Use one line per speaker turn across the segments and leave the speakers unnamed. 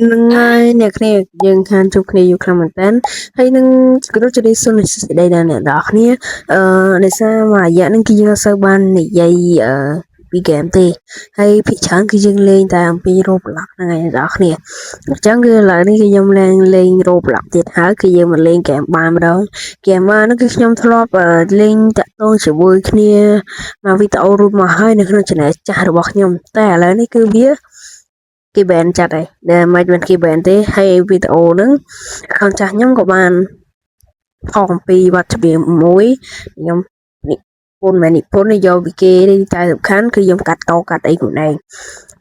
ហ្នឹងហើយអ្នកគ្នាយើងខានជួបគ្នាយូរខ្លាំងមែនតើហើយនឹងក៏ដូចជាសូមសួស្តីដល់អ្នកទាំងអស់គ្នាអឺដោយសារមួយរយៈហ្នឹងគឺយើងអត់សូវបាននិយាយអឺពីហ្គេមទេហើយភាគច្រើនគឺយើងលេងតែអំពី Roblox ហ្នឹងហើយអ្នកទាំងអស់គ្នាអញ្ចឹងគឺឥឡូវនេះគឺខ្ញុំលេងលេង Roblox ទៀតហើយគឺយើងមកលេងហ្គេមបានម្ដងហ្គេមបានហ្នឹងគឺខ្ញុំធ្លាប់លេងតាក់ទងជាមួយគ្នាមកវីដេអូរួចមកហើយនៅក្នុង channel ចាស់របស់ខ្ញុំតែឥឡូវនេះគឺវាគេ ban ចាត់ហើយដែលមិនមែនគេ ban ទេហើយវីដេអូហ្នឹង account ចាស់ខ្ញុំក៏បានផុសអំពីបទចម្រៀងមួយខ្ញុំនិពន្ធមិននិពន្ធទេយកពីគេទេតែសំខាន់គឺខ្ញុំកាត់តកាត់អីខ្លួនឯង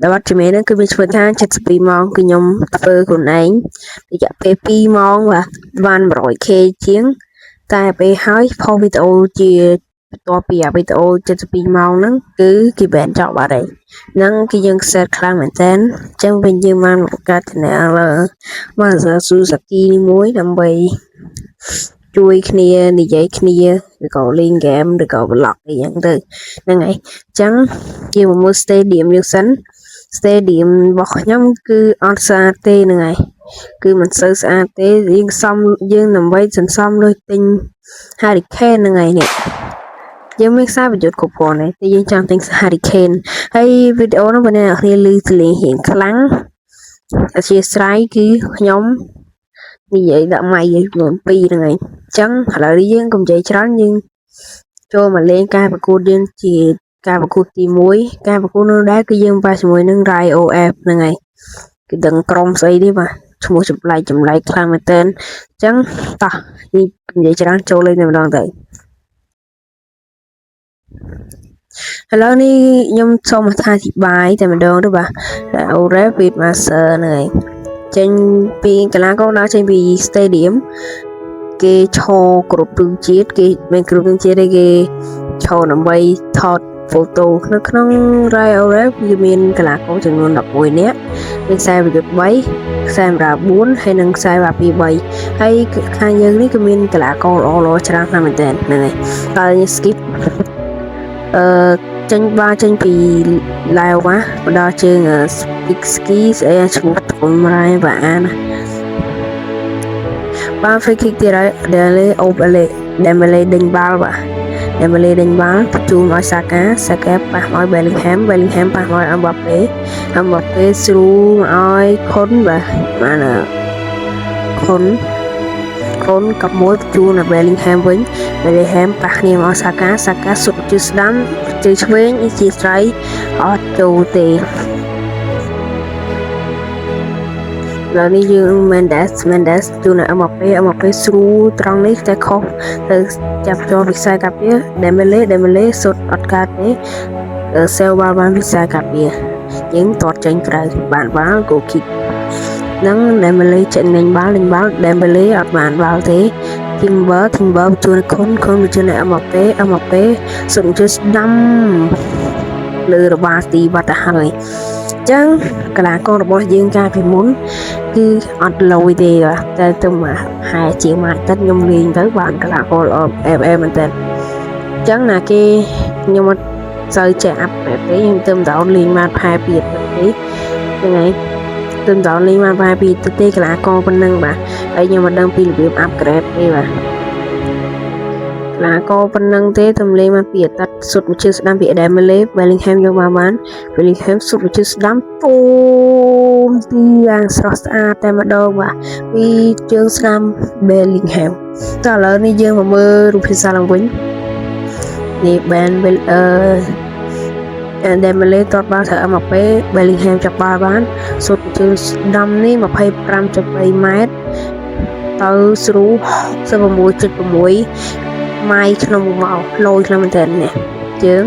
ដល់បទចម្រៀងហ្នឹងគឺវាឈ្មោះថា72ម៉ោងគឺខ្ញុំធ្វើខ្លួនឯងរយៈពេល2ម៉ោងបាទបាន 100K ជាងតែពេលហើយផុសវីដេអូជាបន្ទាប់ពីអាវីដេអូ72ម៉ោងហ្នឹងគឺគេ ban ចោលបាត់ហើយហ្នឹងគឺយើង sad ខ្លាំងមែនតើអញ្ចឹងវិញយើងបានបង្កើត channel មក Suzuki នេះមួយដើម្បីជួយគ្នានិយាយគ្នាឬក៏លេងហ្គេមឬក៏ vlog អីចឹងទៅហ្នឹងហើយអញ្ចឹងយើងមកមើល stadium យើងសិន stadium របស់ខ្ញុំគឺអត់ស្អាតទេហ្នឹងហើយគឺមិនសូវស្អាតទេយើងសំយើងដើម្បីសន្សំលុយទិញ Harry Kane ហ្នឹងហើយនេះយើងមានខ្សែប្រយុទ្ធគ្រប់គ្រាន់ហើយតែយើងចង់ទិញ Harry Kane ហើយវីដេអូនោះបើអ្នកនរគ្នាឮសំឡេងរៀងខ្លាំងអធ្យាស្រ័យគឺខ្ញុំនិយាយដាក់ម៉ៃចំនួន2ហ្នឹងហើយអញ្ចឹងឥឡូវនេះយើងកុំនិយាយច្រើនយើងចូលមកលេងការប្រកួតយើងជាការប្រកួតទី1ការប្រកួតនោះដែរគឺយើងប៉ះជាមួយនឹង Rai OF ហ្នឹងហើយគឺដឹងក្រុមស្អីទេបាទឈ្មោះចម្លែកចម្លែកខ្លាំងមែនទែនអញ្ចឹងតោះនិយាយច្រើនចូលលេងតែម្ដងទៅឥឡូវនេះខ្ញុំសូមអត្ថាធិប្បាយតែម្ដងទៅបាទ Aurel with Master ហ្នឹងហើយចេញពីកីឡាករដើរចេញពី stadium គេឈរគ្រប់ទិសជាតិគេមិនគ្រប់ទិសជាតិទេគេឈរដើម្បីថត photo នៅក្នុង Rai Aurel វាមានកីឡាករចំនួន11នាក់មានខ្សែប្រយុទ្ធ3ខ្សែបម្រើ4ហើយនិងខ្សែបាពី3ហើយខាងយើងនេះក៏មានកីឡាករល្អៗច្រើនណាស់មែនទែនហ្នឹងហើយតែ skip អឺចេញបាចេញពីឡាវ៉ាមកដល់ជើង Speak Ski ស្អីឈ្មោះធំរ៉ៃបាអានបាន free kick ទៀតហើយ Dele Obele Dembele ដេញបាល់បាទ Dembele ដេញបាល់ជូនឲ្យសាកាសាកាប៉ះឲ្យ Bellingham Bellingham ប៉ះឲ្យ Mbappe Mbappe ស្រូមកឲ្យខុនបាទបានខុនខុនកាប់មួយជូនឲ្យ Bellingham វិញ Bellingham ប៉ះគ្នាមកសាកាសាកាសុទ្ធជើងស្ដាំជើងឆ្វេងជាស្រ័យអត់ចូលទេឥឡូវនេះយើង Mendes Mendes ជូនឲ្យ Mbappe Mbappe ស្រួលត្រង់នេះតែខុសទៅចាប់ចូលវិស័យកាពា Dembele Dembele សុទ្ធអត់កើតទេសេលបាល់បានវិស័យកាពាយើងទាត់ចេញក្រៅបានបាល់ goal kick នឹង Dembele ចេញលេងបាល់លេងបាល់ Dembele អត់បានបាល់ទេ Timber Timber ជួនខុនខុនជួន Mbappe Mbappe សុទ្ធជើស្ដាំលើរបាទីបាត់ទៅហើយចឹងកីឡាកររបស់យើងកាលពីមុនគឺអត់លយទេបាទតែទៅមកហែជាងមួយអាទិត្យខ្ញុំលេងទៅបានកីឡាករល្អអែបអែមែនតើចឹងណាគេខ្ញុំអត់សូវចេះអាប់បែបទេខ្ញុំទៅម្ដងលេងបានផែពីអាទិត្យទេហ្នឹងហើយទៅម្ដងលេងបានផែពីអាទិត្យទេកីឡាករប៉ុណ្ណឹងបាទហើយខ្ញុំមិនដឹងពីរបៀប upgrade ទេបាទកីឡាករប៉ុណ្ណឹងទេទំលេងបានពីអាទិត្យសុទ្ធមួយជើងស្ដាំពី Dembele Bellingham យកមកបាន Bellingham សុទ្ធមួយជើងស្ដាំទូមទីយ៉ាងស្រស់ស្អាតតែម្ដងបាទពីជើងស្ដាំ Bellingham តោះឥឡូវនេះយើងមកមើលរូបភាសាឡើងវិញនេះ Ben អឺ Dembele ទាត់បាល់ត្រូវ Mbappe Bellingham ចាប់បាល់បានសុទ្ធជើងស្ដាំនេះ25.3ម៉ែត្រទៅស្រូ66.6ម៉ាយក្នុងមកលយខ្លាំងមែនតើនេះជើង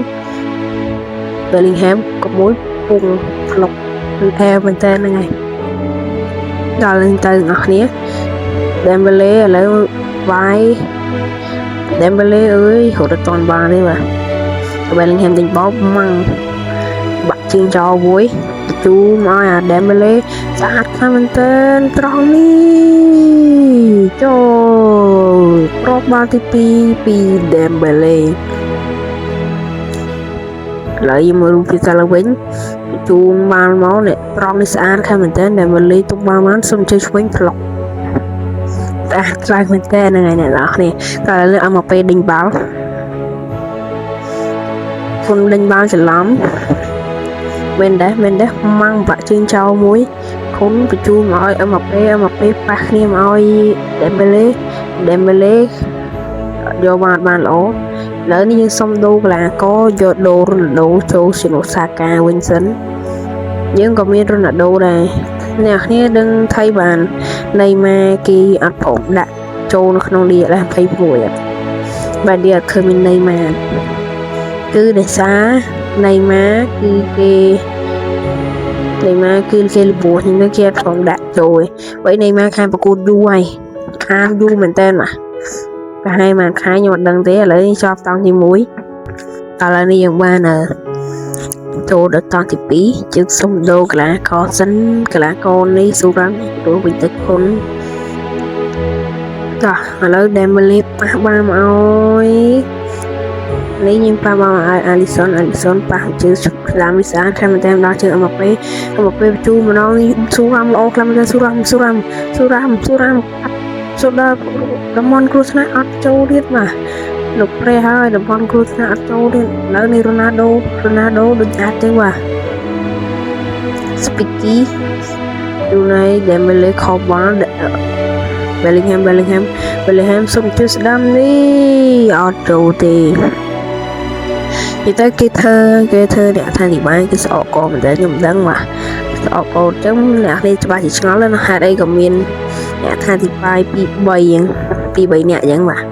Bellingham ក៏មួយពងផ្លុកអែមែនតើហ្នឹងហើយដល់នឹងទៅទាំងអស់គ្នា Dembele ឥឡូវវាយ Dembele អើយរត់អត់ទាន់បានទេបាទ Bellingham ទិញបោម៉ាំងបាក់ជើងចោលមួយជូមកឲ្យអា Dembele ស្អាតខ្លាំងមែនទែនត្រង់នេះចូលគ្រាប់បាល់ទី2ពី Dembele ឥឡូវយើងមើលរូបភាសាឡើងវិញ ជូនបាល់មកនេះត្រង់នេះស្អាតខាងមែនតើដែលមកលេទុកបាល់បានសុំជួយឆ្វេងផ្លុកស្អាតខ្លាំងមែនតើហ្នឹងហើយអ្នកនរគ្នាតែឥឡូវអមមកពេលដេញបាល់គុនដេញបាល់ច្រឡំមែនដែរមែនដែរម៉ាំងបាក់ជើងចោលមួយគុនបញ្ជូនមកឲ្យអមពេអមពេប៉ះគ្នាមកឲ្យដេមបេលេដេមបេលេយកបានបានល្អឥឡូវនេះយើងសុំដូរកីឡាករយកដូររ៉ូណាល់ដូចូលជំនួសសាកាវិញសិនយើងក៏មានរ៉ូណាល់ដូដែរអ្នកគ្នាដឹងថៃបានណៃម៉ាគេអត់ព្រមដាក់ចូលនៅក្នុង DLS 26អត់បាទ DL អត់ឃើញមានណៃម៉ាគឺដោយសារណៃម៉ាគឺគេណៃម៉ាគឺគេរបួសហ្នឹងគេអត់ព្រមដាក់ចូលបើណៃម៉ាខានប្រកួតយូរហើយខានយូរមែនតើបាទប្រហែលមួយខែខ្ញុំអត់ដឹងទេឥឡូវនេះចប់តង់ទី1ឥឡូវនេះយើងបានចូលដល់តង់ទី2យើងសុំដូរកីឡាករសិនកីឡាករនេះស៊ូរ៉ាំដូរវិញទៅខុនតោះឥឡូវដេម៉ូលីប៉ះបានមកអើយនេះយើងប៉ះបានមកឲ្យអាលីសុនអាលីសុនប៉ះជើងស្ដាំវិសាខាងមែនតើដល់ជើងអមពេអមពេបញ្ជូម្ដងនេះស៊ូរ៉ាំល្អខ្លាំងមែនតើស៊ូរ៉ាំស៊ូរ៉ាំស៊ូរ៉ាំស៊ូរ៉ាំសូដល់តំបន់គ្រោះថ្នាក់អត់ចូលទៀតបាទលោកព្រះហើយតំបន់គ្រោះថ្នាក់អត់ចូលទៀតឥឡូវនេះរ៉ូណាល់ដូរ៉ូណាល់ដូដូចអាចទេបាទស្ពីគីយូណៃដេម៉េលេខបាល់ Bellingham Bellingham Bellingham សុំជួយស្ដាំនេះអត់ចូលទេនិយាយទៅគេធ្វើគេធ្វើអ្នកថានិបាយគឺស្អកកមែនតើខ្ញុំមិនដឹងបាទស្អកកអញ្ចឹងអ្នកនេះច្បាស់ជាឆ្ងល់ណាស់ហេតុអីក៏មានអ្នកថាទីបាយ2 3អញ្ចឹង2 3នាក់អញ្ចឹងបាទ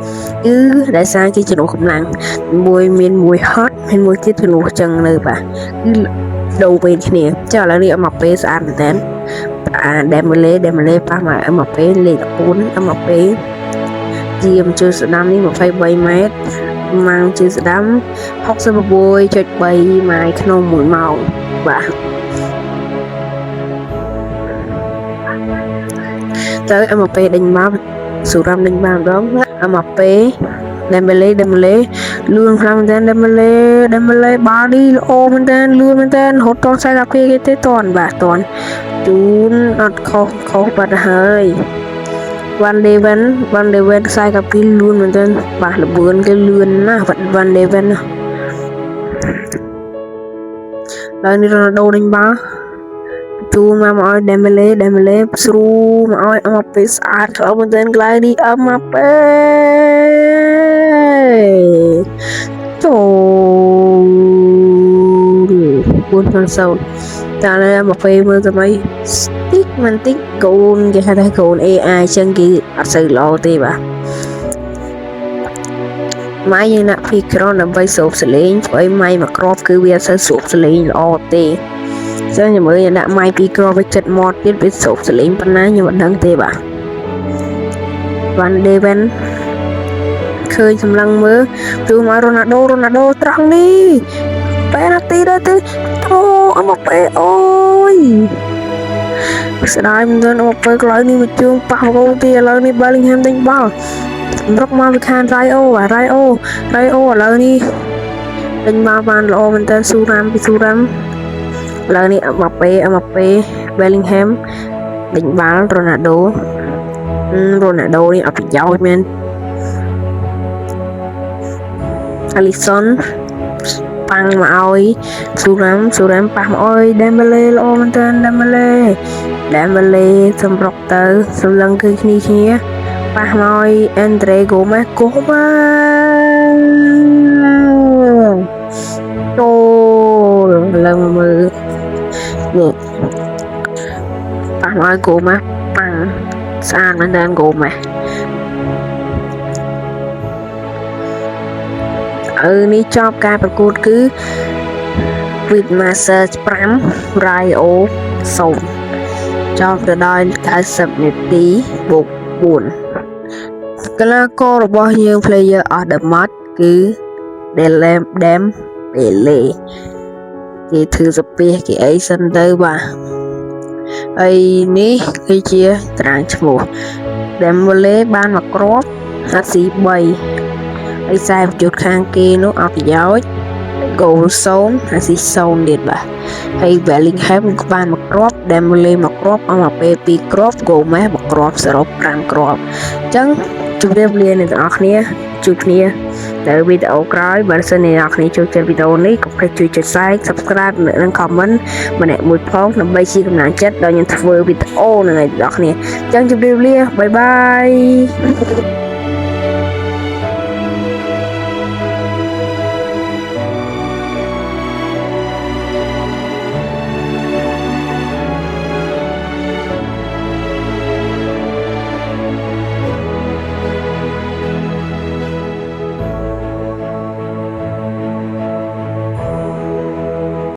គឺដោយសារគេជំនួសកម្លាំងមួយមានមួយហត់មានមួយទៀតជំនួសចឹងនៅបាទគឺដូរវេនគ្នាចាឥឡូវនេះអត់មកពេលស្អាតមែនតើអាដេម៉ូលេដេម៉ូលេប៉ះមកអមពេលេខ14អមពេជាមជើស្ដាំនេះ23ម៉ែត្រម៉ាំងជើស្ដាំ66.3ម៉ាយក្នុង1ម៉ោងបាទទៅអមពេដេញមកស៊ូរ៉ាំដេញមកម្ដងអមពេដេម៉ូលេដេម៉ូលេលឿនខ្លាំងមែនទែនដេម៉ូលេដេម៉ូលេបាឌីល្អមែនទែនលឿនមែនទែនរត់តខ្សែកាពីគេទេតន់បាទតន់ជូនអត់ខុសខុសបាត់ហើយវ៉ាន់ដេវិនវ៉ាន់ដេវិនខ្សែកាពីលឿនមែនទែនបាទលបឿនគេលឿនណាស់វ៉ាន់ដេវិនណាឡើយនេះរ៉ូណាល់ដូដេញបាល់ជូនមកមកឲ្យដេម៉េឡេដេម៉េឡេស្រូមកឲ្យអមពេស្អាតខ្លាំងមែនទែនកន្លែងនេះអមពេចូល4.0តែឥឡូវមកពេលមើលទៅមិនស្តិចមិនតិចកូនគេហៅថាកូន AI ចឹងគេអត់សូវល្អទេបាទម៉ៃយើងដាក់ពីក្រដើម្បីស្រូបសលេងព្រោះអីម៉ៃមួយគ្រាប់គឺវាអត់សូវស្រូបសលេងល្អទេចឹងខ្ញុំមើលយើងដាក់ម៉ៃពីរគ្រាប់វាចិត្តមាត់ទៀតវាស្រូបសលេងប៉ុណ្ណាខ្ញុំអត់ដឹងទេបាទវ៉ាន់ដេវិនឃើញសម្លឹងមើលទូមករ៉ូណាល់ដូរ៉ូណាល់ដូត្រង់នេះប៉េណាទីដែរទេអូអមពេអូយស្ដាយមែនទែនអមពេកន្លែងនេះមួយជើងប៉ះគោលទីឥឡូវនេះ Bellingham ដេញបាល់សម្រុកមកពីខាងរ៉ៃអូរ៉ៃអូរ៉ៃអូឥឡូវនេះដេញបាល់បានល្អមែនទែនស៊ូរ៉ាំពីស៊ូរ៉ាំឥឡូវនេះអមពេអមពេ Bellingham ដេញបាល់រ៉ូណាល់ដូរ៉ូណាល់ដូនេះអត់ប្រយោជន៍មែនអាលីសុនប៉ាំងមកឲ្យស៊ូរ៉ាំស៊ូរ៉ាំប៉ះមកឲ្យដេម៉ាឡេល្អមែនទែនដេម៉ាឡេដេម៉ាឡេសម្រុកទៅសម្លឹងគឺគ្នាគ្នាប៉ះមកឲ្យអេនដ្រេហ្គូម៉េសហ្គូម៉េចូលឡើងមកមើលនេះប៉ះមកឲ្យហ្គូម៉េសប៉ាំងស្អាតមែនទែនហ្គូម៉េសអឺនេះចប់ការប្រកួតគឺ Quidmaster 5 Rayo 0ចប់ទៅដល់90នាទីបូក4កីឡាកររបស់យើង Player of the Match គឺ Delem Dem Pele គេធ្វើសាពះគេអីសិនទៅបាទហើយនេះគឺជាតារាងឈ្មោះ Dembele បានមកគ្រាប់ហាត់ស៊ី3ហើយខ្សែប្រយុទ្ធខាងគេនោះអត់ប្រយោជន៍ goal 0 assist 0ទៀតបាទហើយ Bellingham ក៏បានមួយគ្រាប់ Dembele មួយគ្រាប់ Mbappe 2គ្រាប់ Gomez មួយគ្រាប់សរុប5គ្រាប់អញ្ចឹងជម្រាបលាអ្នកទាំងអស់គ្នាជួបគ្នានៅវីដេអូក្រោយបើសិនអ្នកទាំងអស់គ្នាចូលចិត្តវីដេអូនេះកុំភ្លេចជួយចុច like subscribe និង comment ម្នាក់មួយផងដើម្បីជាកម្លាំងចិត្តដល់ខ្ញុំធ្វើវីដេអូនឹងអ្នកទាំងអស់គ្នាអញ្ចឹងជម្រាបលា bye bye.